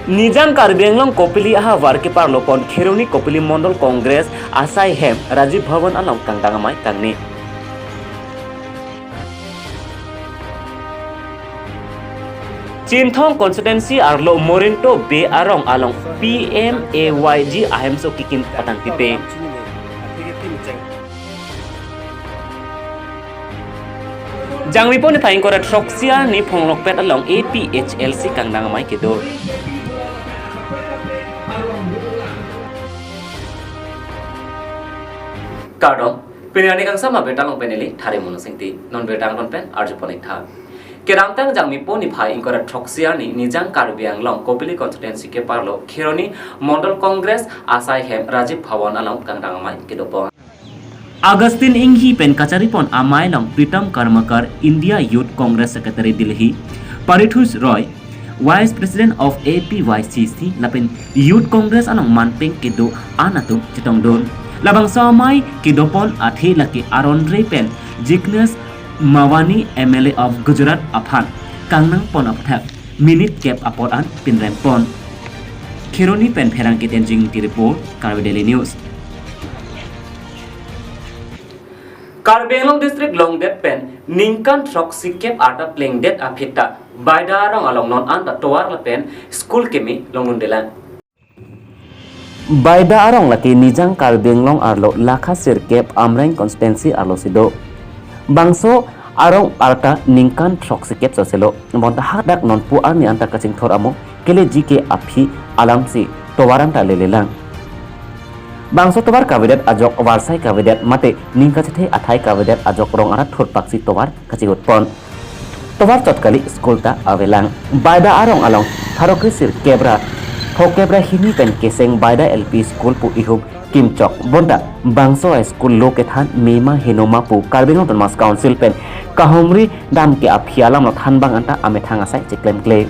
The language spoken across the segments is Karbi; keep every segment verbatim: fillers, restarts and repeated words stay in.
Nijang Karbi Anglong Kopili ahavar keparlo pon Kheroni Kopili Mondol Congress asai hem Rajiv Bhavan along kangdang amei kangni. Chinthong constituency arlo Morinto Bey arong along P M A Y G ahemso kekim patang pipe. Jangmipo niphai ingkoi ra throksi arni Phonglokpet along A P H L C kangdang amei kedo. Kardom, pini arni kangsam abirta along pen neli Thari Mono Singti, non birta angton pen arjupon ik tha. Kedamtang Jangmipo niphai ingkoi ra throksi arni Nijang Karbi Anglong Kopili constituency keparlo Kheroni Mondol Congress asai hem Rajiv Bhavan along kangdang amei kedo pon. Augustine Enghi pen kachari pon amei along Pritam Karmakar, India Youth Congress Secretary Delhi, Parithush Roy, Vice President of A P Y C C lapen Youth Congress along manpeng kedo-an atum chetongdun. Labangso amei kedo pon athe lake aron-re pen Jignesh Mawani, M L A of Gujarat aphan kangnang pon aputhak minute kep apor an pinrem pon. Kheroni pen Pherangke Tenzing Engti report, Karbi Daily News. Karbi Anglong District longdet pen ningkan throksi kep arta plengdet aphi ta Baida arong along non anta tovar lapen school keme longdundelang. Baida arong lake Nijang Karbi Anglong arlo lakha sirkep Amreng constituency arlo si do. Bangso arong arta ningkan throksi kep soselo. Bonta hadak nonpu arni anta kachingthur amo keleji ke aphi alamsi tovar anta lelelang. Bangso tovar kavedet ajok varsai kavedet mate ning kachethe athai kavedet ajok rong arat thurpaksi tovar kachihut pon. Tovar chot kali school ta avelang. Baida arong along pharo kre sirkep ra phokep ra hini pen keseng Baida L P school pu ihum kimchok. Bonta bangso a school lo kethan mema henoma pu Karbi Anglong Autonomous Council pen kahumri dam ke aphi alamlo thanbang anta amethang asai cheklemkle.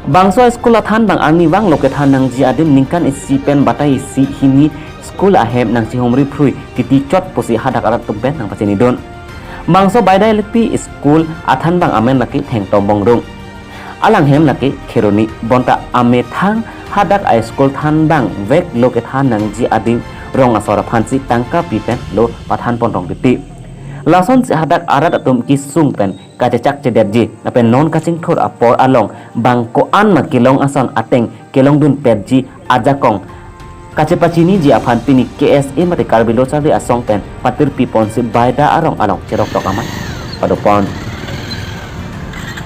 Bangso school athanbang arnivang lo kethan nangji adim ningkan isi pen batai isi hini school ahem nangchihumri phrui titi chot pusi hadak arat atum pen nangpachinidun. Bangso Baida L P school athanbang amen lake Thengtom Bongrung. Alanghem lake Kheroni, bonta amethang hadak a school thanbang vek lo kethan nangji adim rong asor aphansi tangka pi pen lo pathan pon rong titi. Lasonsi hadak arat atum kesung pen kachechak chedetji lapen non kachingthur apor along bang ko-an ma kelong ason ateng kelongdun petji ajakong kachepachiniji aphan pini K S A mate Karbi Lo Charli Asong pen patirpi ponsi Baida arong along cheroktok amei pado pon.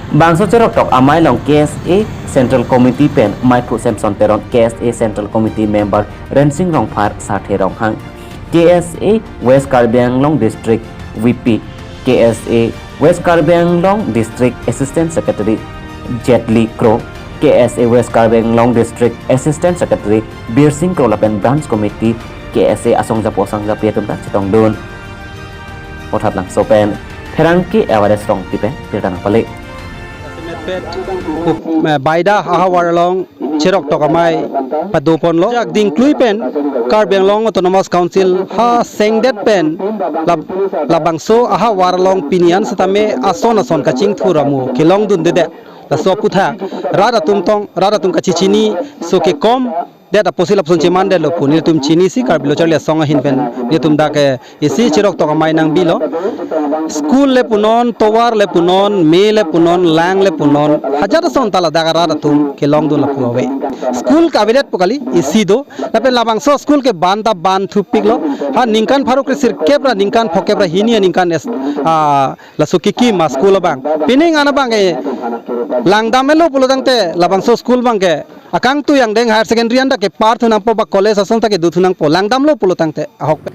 Bangso cheroktok amei along K S A Central Committee pen Maiphu Samson Teron, K S A Central Committee member Rensing Rongphar, Sarthe Ronghang, K S A West Karbi Anglong District V P, K S A West Karbi Anglong District Assistant Secretary Jetli Kro, K S A West Karbi Anglong District Assistant Secretary Birsing Kro lapen Branch Committee K S A asongjapo asongjapi atum ta chetongdun. Vothatlangso pen Pherangke Everest Rongpi pen birta nangpale. Baida ahavar along cheroktok amei pado ponlo. Jak dingklui pen Karbi Anglong Autonomous Council ha sengdet pen lab-, labangso ahavar along pini an setame ason ason kachingthur amo kelongdundedet. Laso aputhak rat atum tong, rat atum kachechini so kekom det apotsi lapuson chemandetlo pu nelitum chinisi Karbi Lo Charli Asong ahin pen nelitum dak, eh, isi cheroktok amei nangbilo. School le punon, tovar le punon, me le punon, lang le punon, hajat ason ta ladak arat atum kelongdun lapu ave. School kavedetpo kali, isi do. Lapen labangso school ke ban ta ban thupiklo. Ha ningkan pharo kre sirkep ra ningkan phokep ra hini aningkan es, ah, laso kekim a school abang. Pining an abang ke langdam-etlo pulo tangte labangso school abang ke akangtui angdeng higher secondary anta kepar thu nangpo ba college ason ta kedo thu nangpo, langdamlo pulo tangte ahok pen.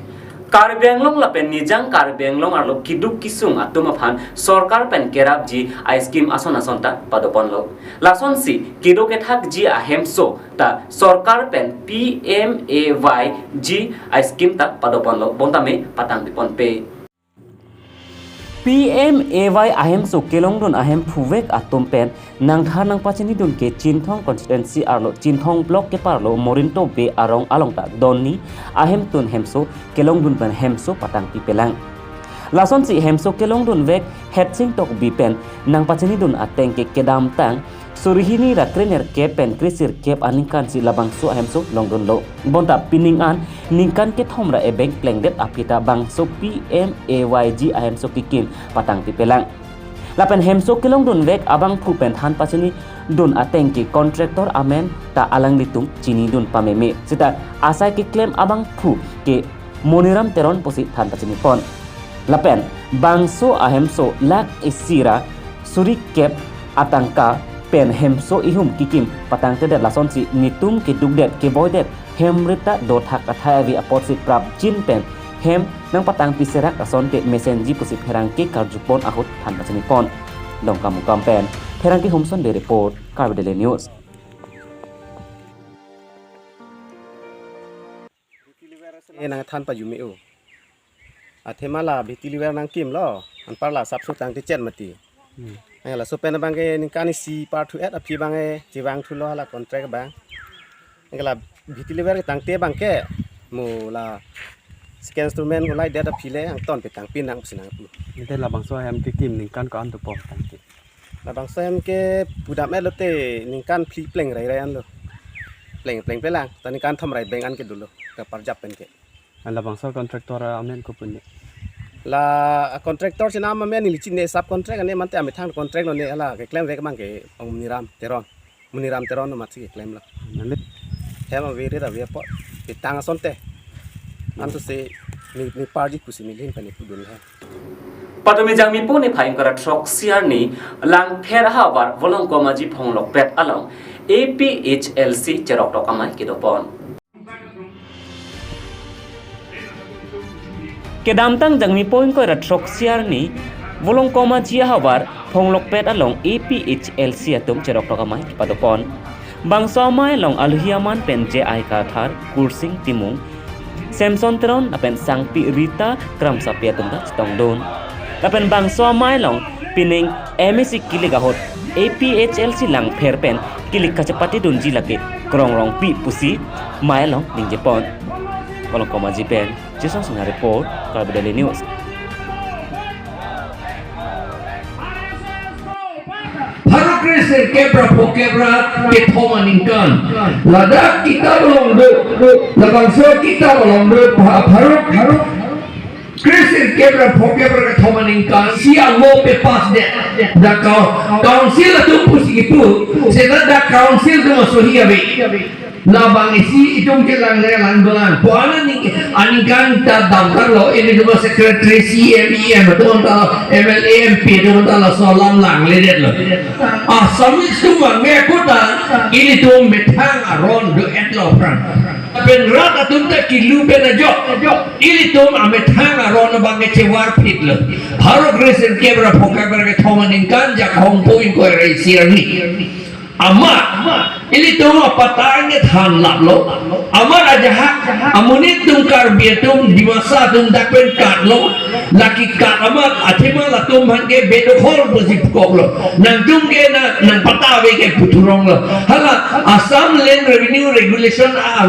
Karbi Anglong lapen Nijang Karbi Anglong arlo keduk kesung atum aphan sorkar pen kerapji a scheme ason ason ta pado ponlo. Lasonsi kedo kethakji ahemso ta sorkar pen P M A Y G a scheme ta pado ponlo, bonta me patang pi ponpe. P M A Y ahemso kelongdun ahem phuvek atum pen nangthar nangpachinidun ke Chinthong constituency arlo Chinthong block keparlo Morinto Bey arong along ta donni ahemtun hemso kelongdun pen hemso patang pipelang. Lasonsi hemso kelongdunvek Hetsing Tokbi pen nangpachinidun ateng ke kedamtang suri hini ra krenerkep pen kresirkep aningkansi labangso ahemso longdunlo. Bonta pining an ningkan kethom ra ebeng plengdet aphi ta bangso P M A Y G ahemso kekim patangpipelang. Lapen hemso kelongdunvek abangphu pen than pachinidun ateng ke contractor amen ta alanglitum chinidun pameme. Seta asai keklem abangphu ke Moniram Teron pusi than pachinipon. Lapen bangso ahemso lakh isi ra suri kep atangka pen hemso ihum kekim patangtedet, lasonsi netum kedukdet kevoidet hem rita dothak athai ave apotsi prapjin pen hem nangpatangpi serak asonte mesenji pusi pherangke karjupon ahut than pachinipon. Dongkamukam pen pherangke Homson Bey report, Karbi Daily News. Eh, nangthan pajume-o. Athema la vitiver nangkimlo, anparla sapso tangtechet mati. Hmm. Anke laso pen abangke ningkan isi par thu-et aphi abangke chevangthulo hala contract abang. Anke la vitiver ketangte abangke mo la second installment ko laidet aphi le angton petangpi nang pusi nangpu. Ante labangso ahem kekim ningkan ko-an dopo tangte? Labangso ahem ke pudam-et lote ningkan phli pleng rai rai anlo. Pleng plengpelang, ta ningkan thom rai beng an ke dolo, kaparjap pen ke. Labangso contractor amen kopi ni? La contractor si nam amen neli chini, sub contract ane, mate amethang contract lo ne, hala keklemvek abangke Moniram Teron. Moniram Teron amatsi keklemlo. Nalit. Hem ave rit ave apot. Petang asonte. Antu si ne, ne parji pusi neli hin pani pudun he. Patumi Jangmipo niphai ingkoi ra throksi arni Langpher ahavar Volongkom Aji Phonglokpet along A P H L C cheroktok amei kedopon. Kedamtang Jangmipo ingkoi ra throksi arni Volongkom Aji ahavar Phonglokpet along A P H L C atum cheroktok amei kepadopon. Bangso amei along alohi aman pen J I Kathar, Kursing Timung, Samson Teron lapen Sangpi Rita Kramsapi atum ta chetongdun. Lapen bangso amei along pining M A C kilik ahut A P H L C Langpher pen kilik kachepatidunji lake Krong Rongpi pusi amei along ningjepon. Volongkom Aji pen Jason Singha report, Karbi Daily News. Pharo kresirkep ra phongokep ra kethom aningkan. Ladak kita along do. Labangso kita along do. Pha-, pharo, pharo kresirkep ra phongokep ra kethom aningkan. Si amo pe pass det. Dak ka-, council atum pusi kipu. Seta dak council atum asohi ave. Labang isi itum ke lang le lang dolang. Puan aning, aningkan ta damkar lo, ilitum secretary, C E M, E M atum ta, M L A, M P atum ta laso alam langledetlo. Assamese atum abang me kuta, ilitum methang aron do-etlo aphrang. Pen rat atum ta kilu pen ajok. Ilitum amethang aron abang ke chevarphitlo. Pharo kresirkep ra phongokep ra kethom aningkan Jakhong po ingkoi ra isi arni. Amat, ilitum apatang ke thanlaplo. Amat ajahak, amonit atum Karbi atum, Dimasa atum dak pen katlo. Lake kat amat, athema latum aphan ke bedokhol pusi pukoklo. Nangtum ke na, nangpata ave ke puthuronglo. Hala, Assam Land Revenue Regulation a